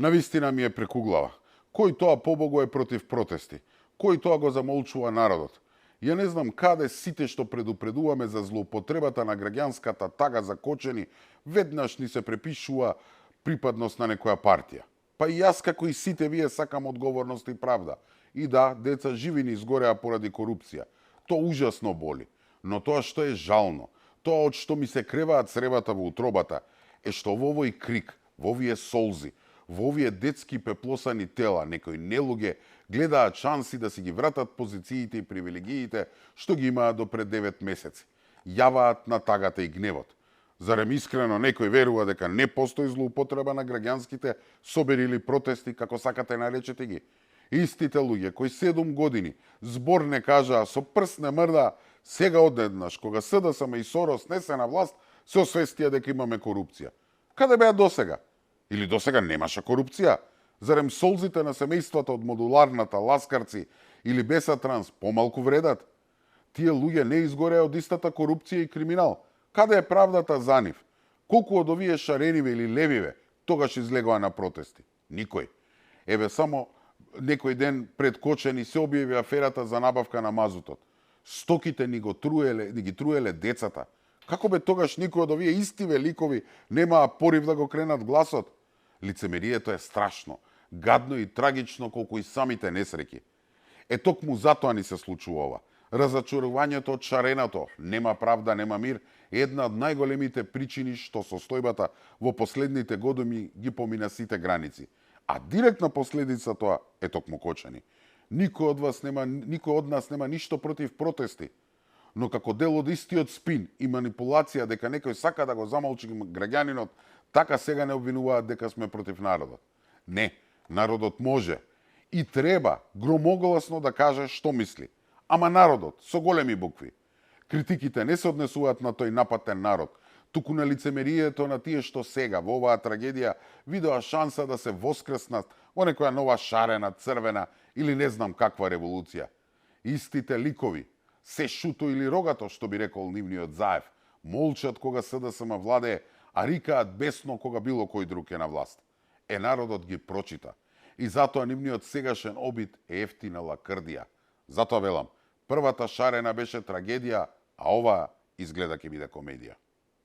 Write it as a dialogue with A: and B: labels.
A: Навистина ми е прекуглава. Кој тоа побого е против протести? Кој тоа го замолчува народот? Ја не знам каде сите што предупредуваме за злоупотребата на граѓанската тага за кочени, веднаш ни се препишува припадност на некоја партија. Па и јас како и сите вие сакам одговорност и правда. И да, деца живини изгореа поради корупција. Тоа ужасно боли. Но тоа што е жално, тоа од што ми се креваат цревата во утробата, е што во овој крик, во овие солзи, во овие детски пеплосани тела, некои нелуѓе гледаат шанси да си ги вратат позициите и привилегиите што ги имаат до пред 9 месеци. Јаваат на тагата и гневот. Зарем искрено некој верува дека не постои злоупотреба на граѓанските собери или протести, како сакате наречете ги? Истите луѓе кои 7 години збор не кажаа, со прст не мрда, сега одеднаш, кога СДСМ и Сорос не се на власт, се освестија дека имаме корупција. Каде беа досега? Или досега немаше корупција? Зарем солзите на семејствата од модуларната, ласкарци или Бесатранс помалку вредат? Тие луѓе не изгореа од истата корупција и криминал. Каде е правдата за нив? Колку од овие шарениве или левиве тогаш излегоа на протести? Никој. Еве само некој ден пред Кочани се објави аферата за набавка на мазутот. Стоките ни ги труеле децата. Како бе тогаш никој од овие исти великови немаа порив да го кренат гласот? Лицемерието е страшно, гадно и трагично колку и самите несреќи. Е токму затоа ни се случува ова. Разочарувањето од шареното, нема правда, нема мир, е една од најголемите причини што состојбата во последните години ги помина сите граници. А директна последица тоа е токму Кочани. Никој од нас нема ништо против протести, но како дел од истиот спин и манипулација дека некој сака да го замолчи граѓанинот, така сега не обвинуваат дека сме против народот. Не, народот може и треба громогласно да каже што мисли. Ама народот, со големи букви. Критиките не се однесуваат на тој напатен народ, туку на лицемерието на тие што сега во оваа трагедија видоа шанса да се воскреснат во некоја нова шарена, црвена или не знам каква револуција. Истите ликови, се шуто или рогато, што би рекол нивниот Заев, молчат кога СДСМ владее, а рикаат бесно кога било кој друг е на власт. Народот ги прочита. И затоа нивниот сегашен обид е ефтина лакрдија. Затоа велам, првата шарена беше трагедија, а оваа изгледа ќе биде комедија.